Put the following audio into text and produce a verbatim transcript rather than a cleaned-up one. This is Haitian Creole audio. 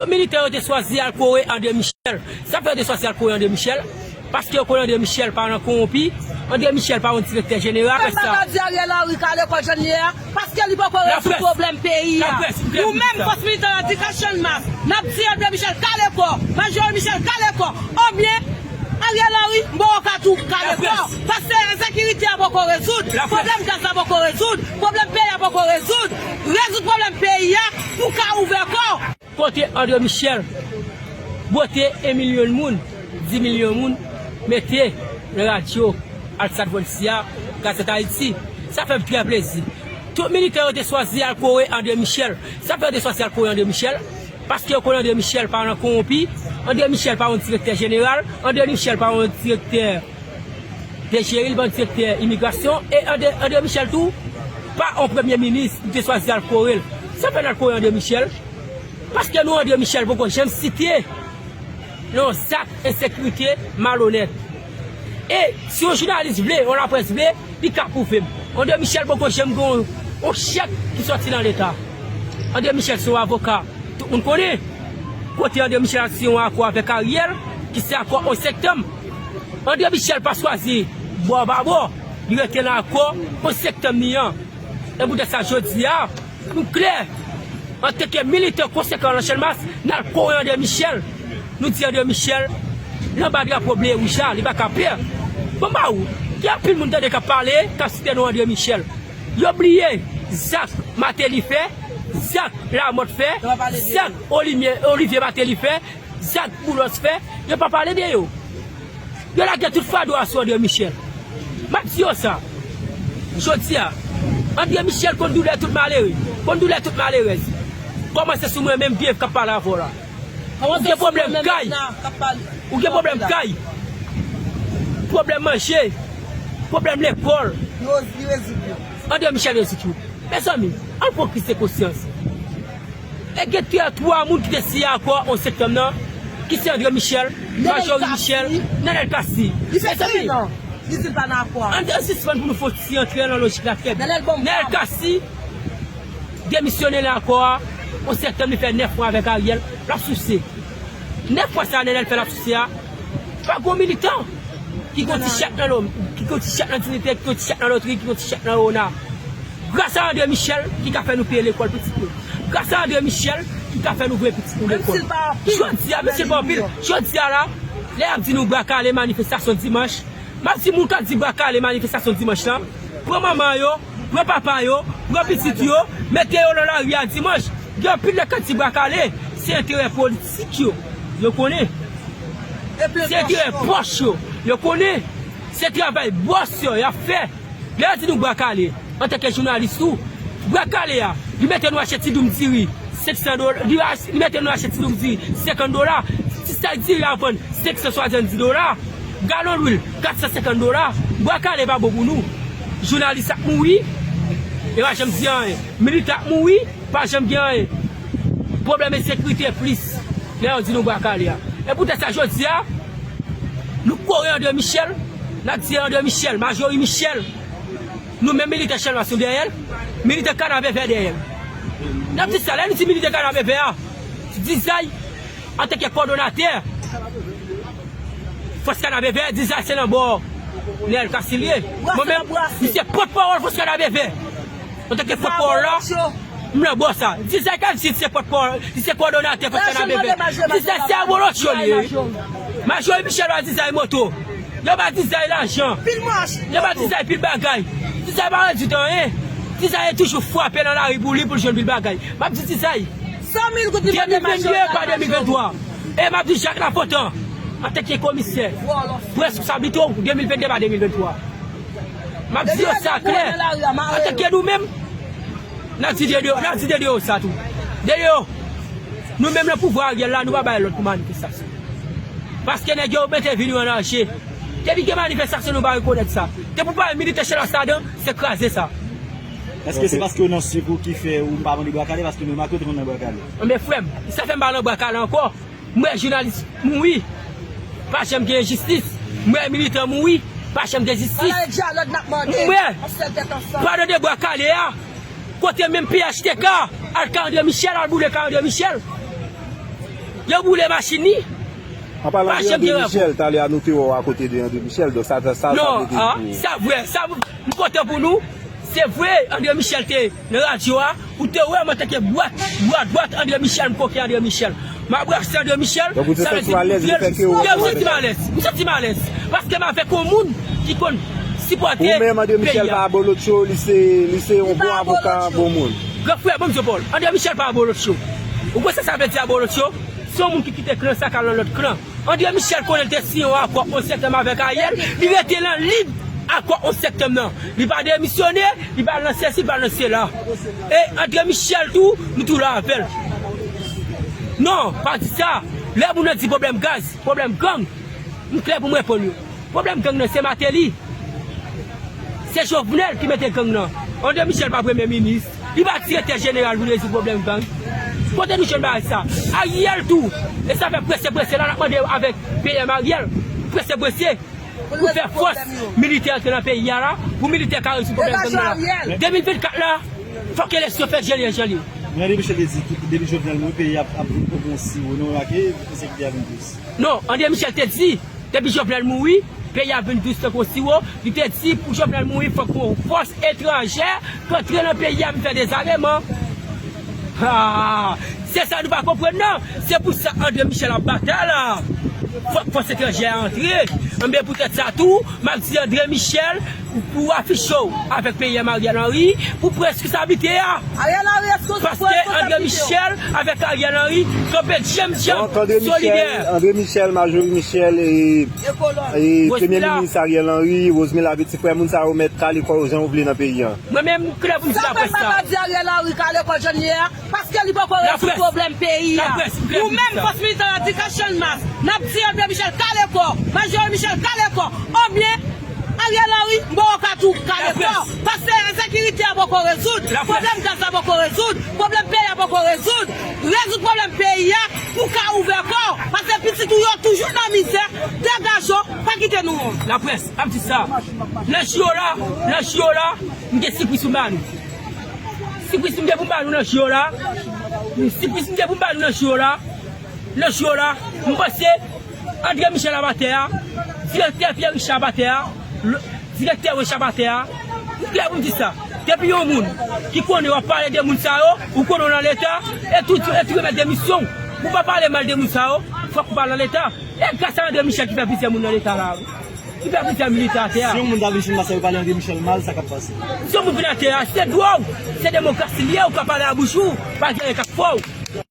Militè yo te chwazi al kore André Michel. Sa fè yo te chwazi al kore André Michel? Paske yo konnen André Michel pa nan kowonpi, André Michel pa yon direktè jeneral. Mwen pa ka di Ariel Henry kale kò jan l ye a, paske li poko rezoud pwoblèm peyi a. Nou menm fòs militan an di ka Channmas, n ap di André Michel kale kò, Majori Michel kale kò, oubyen Ariel Henry, m poko ka tou kale kò. Paske ensekirite a poko rezoud, pwoblèm gaz la poko rezoud, pwoblèm peyi a poko rezoud, rezoud pwoblèm peyi a pou ka ouvè kò. Kote André Michel bwote en milyon moun, dis milyon moun, mete nan radyo Alsat Volsi a, Gazèt Ayiti. Sa fè m trè plezi. Tout militè yo te chwazi al kore André Michel. Sa fè yo te chwazi al kore André Michel? Paske yo konnen André Michel pa nan kowonpi, André Michel pa yon direktè jeneral, André Michel pa yon direktè D G I, li pa yon direktè imigrasyon, e André, André Michel tou pa yon premye minis, nou te chwazi al kore l. Sa fè n al kore André Michel? Paske nou André Michel poko janm site nan yon zak ensekirite malonèt. E si yon jounalis vle, yon laprès vle, li ka pwouve m. André Michel poko janm gen yon, yon chèk ki sòti nan Leta. André Michel se yon avoka. Tout moun konnen kote André Michel al siyen yon akò avèk Ariel, ki se akò onz septanm. André Michel pa chwazi bò pa bò, li rete nan akò onz septanm li an. E poutèt sa jodi a, nou klè, antanke militan konsekan nan Channmas, n al kore André Michel. Nou di André Michel, l anba drapo ble wouj la, li pa ka pè. Bon, ba ou, gen anpil moun tande k ap pale, k ap site non André Michel. Yo bliye zak Martelly fè, zak Lamothe fè, zak Olimye-, Olivier Martelly fè, zak Boulos fè, yo pa pale de yo. Yo lage tout fado a sou André Michel. M ap di yo sa. Jodi a, André Michel konn doulè tout malere, konn doulè tout malerèz. Kòmanse sou mwen menm vye k ap pale avè w la. Ou gen pwoblèm kay. Ou gen pwoblèm kay. Pwoblèm manje. Pwoblèm lekòl. André Michel rezoud yo. Mezanmi, ann pran kriz de konsyans. E gen twa moun ki te siyen akò onz septanm nan, ki se André Michel, Majorie Michel, Nenel Cassy. Mezanmi, ann, ann sispann pou nou fè yon ti antre nan lojik la, frè m. Nenel Cassy demisyone nan akò a, onz septanm li fè nèf mwa avèk Ariel, l ap souse. Nèf mwa sa a Nenel fè l ap souse a, pa gon militan ki gon ti chèk nan lo-, ki gon ti chèk nan Dignité, ki gon ti chèk nan Lotri, ki gon ti chèk nan Ona. Gras a André Michel ki ka fè nou peye lekòl pitit nou. Gras a André Michel ki ka fè nou voye pitit nou lekòl. Jodi a, menm si l pa anpil, jodi a la, lè y ap di nou bra kale manifestasyon dimanch, m ap di moun k ap di bra kale manifestasyon dimanch lan, pran manman yo, pran papa yo, pran pitit yo, mete yo nan lari a dimanch. Gen anpil lè k ap di bra kale, se enterè politik yo, yo konnen. Se enterè pòch yo, yo konnen. Se travay bòs yo, y ap fè. Lè yo di nou bra kale, antanke jounalis tou, bra kale a, li mete nou achte ti doum diri, senk san dola, li ach-, li mete nou achte ti doum diri, senkant dola, ti sak diri a vann, senk san swasanndis dola, galon lwil, kat san senkant dola, bra kale pa bon pou nou. Jounalis ap mouri, e pa janm di anyen. Militan ap mouri, pa janm gen anyen. Pwoblèm ensekirite plis, lè yo di nou bra kale a. E poutèt sa jodi a, nou kore André Michel, n ap di André Michel, Majorie Michel, nou menm militè Channmas nou dèyè l, militè Kanapevè dèyè l. N ap di sa, lè nou di militè Kanapevè a, Dizay, antanke kòdonatè fòs Kanapevè, Dizay se nan bò Nenel Cassy li ye. Mwen menm, li se pòtpawòl fòs Kanapevè. Antanke pòtpawòl la, m nan bò sa. Dizay ka di li se pòtpawòl, li se kòdonatè fòs Kanapevè. Dizay se abolotcho li ye. Majorie Michel ba Dizay moto. Yo ba Dizay lajan. Yo ba Dizay pil bagay. Dizay pa redwit anyen. Dizay toujou frape nan lari pou li, pou l jwenn pil bagay. M ap di Dizay, de mil vennde pa de mil venntwa. E m ap di Jak Lafontan, antanke komisè, pran responsablite w, de mil vennde pa de mil venntwa. M ap di yo sa klè, antanke nou menm, n ap di de yo, n ap di de yo sa tou. De yo, nou menm nan pouvwa Ariel la, nou pa bay lòd pou manifestasyon. Paske nèg yo mete vi nou an danje. Depi gen manifestasyon, nou pa rekonèt sa. Depi w pa wè militè Channmas ladan, se kraze sa. Èske se paske w nan sik ou ki fè ou pa mande bra kale? Paske nou remarke w te konn nan bra kale. Anben frè m, sa fè m pa nan bra kale ankò. M wè jounalis mouri, pa janm gen jistis. M wè militan mouri, pa janm gen jistis. M wè pa nan de bra kale a, kote menm P H T K al ka André Michel, al boule ka André Michel. Yo boule machin li. An palan de André Michel, talè a nou te wè w akote de André Michel, donk sa, sa, sa, sa Non, mete ah, pou. Sa vre, sa, m kontan pou nou. Se vre, André Michel te nan radyo a, ou te wè m antanke bwat, bwat, bwat André Michel, m koke André Michel. M abrase André Michel, Donk ou te sa vle santi di w alèz m lefèke ou Yo, m wè santi m alèz, m santi m alèz. Paske m avèk yon moun ki konn sipòte Ou menm André Michel peyi a. Pa abolotcho, li se, li se yon bon avoka, bon moun. Gran frè, bon, M. Paul, André Michel pa abolotcho. Ou konn sa sa vle di abolotcho? Se yon moun ki kite klan sa k al nan lòt klan. André Michel konnen l te siyen yon akò onz septanm avèk Ariel, li rete nan liy akò onz septanm nan. Li pa demisyone, li pa nan sesi, li pa nan sela. E André Michel tou, nou tou la avè l. Non, pa di sa. Lè moun nan di pwoblèm gaz, pwoblèm gang, m klè pou m reponn yo. Pwoblèm gang nan se Martelly. Se Jovenel ki mete gang nan. André Michel pa premye minis. Li pa direktè jeneral pou rezoud pwoblèm gang. Kote nou jwenn bagay sa? Ariel tou. E sa fè prese prese la n ap mande avèk P M Ariel. Prese prese. Pou fè fòs militè antre nan peyi a la. Pou militè ka rezoud pwoblèm gang nan la. De mil vennkat la, fòk eleksyon fèt jan l ye, jan l ye. Men André Michel te di depi Jovenel mouri peyi a ap vin kòm yon siwo, nou remake ensekirite a vin plis. Non, André Michel te di depi Jovenel mouri, peyi a vin dous tankou yon siwo. Li te di pou Jovenel mouri fòk yon fòs etranjè k antre nan peyi a vin fè dezareman. Ah, se sa nou pa konprann nan. Se pou sa André Michel ap batay la. Fòk fòs etranjè a antre. Anben poutèt sa tou, m ap di André Michel, pou afiche w avèk P M Ariel Henry, pou pran responsablite a. Paske André Michel avèk Ariel Henry kanpe djenm djenm solidè. André Michel, Marjorie Michel e, e Premye Minis Ariel Henry, Rosemila Petit Frère, moun sa yo mèt kale kò yo jan yo vle nan peyi a. Mwen menm m klè pou m di laprès sa. Sa fè m pa ka di Ariel Henry kale kò jan l ye a, paske li poko rezoud pwoblèm peyi a. Ou menm fòs militan an di ka chanj mas, n ap di André Michel kale kò, Marjorie Michel kale kò, oubyen Ariel Henry, m poko ka tou kale kò. Paske ensekirite a poko rezoud, pwoblèm gaz la poko rezoud, pwoblèm peyi a poko rezoud. Rezoud pwoblèm peyi a pou w ka ouvè kò w. Paske pitit ou yo toujou nan mizè, degaje w, pa kite nou wont. Laprès, ap di sa. Nan jou yo la, nan jou yo la, m gen sipris pou m ba nou. Sipris m gen pou m ba nou nan jou yo la. Sipris m gen pou m ba nou nan jou yo la. Nan jou yo la, m panse André Michel ap atè a, direktè Pierre Richard ap atè a, direktè Roche ap atè a. M klè pou m di sa. Depi yon moun ki konnen w ap pale de moun sa yo, ou konnen w nan Leta, e tou, e tou remèt demisyon w. Ou pa pale mal de moun sa yo, fòk ou pa nan Leta. E gras a André Michel ki fè plizyè moun nan Leta la. Ki fè plizyè militè atè a. Si yon moun ta vin chita sa yo pale André Michel mal, sa k ap pase? Si yon moun vin atè a, se dwa w. Se demokrasi l ye, ou ka pale a bouch ou, pa gen anyen k ap fè w.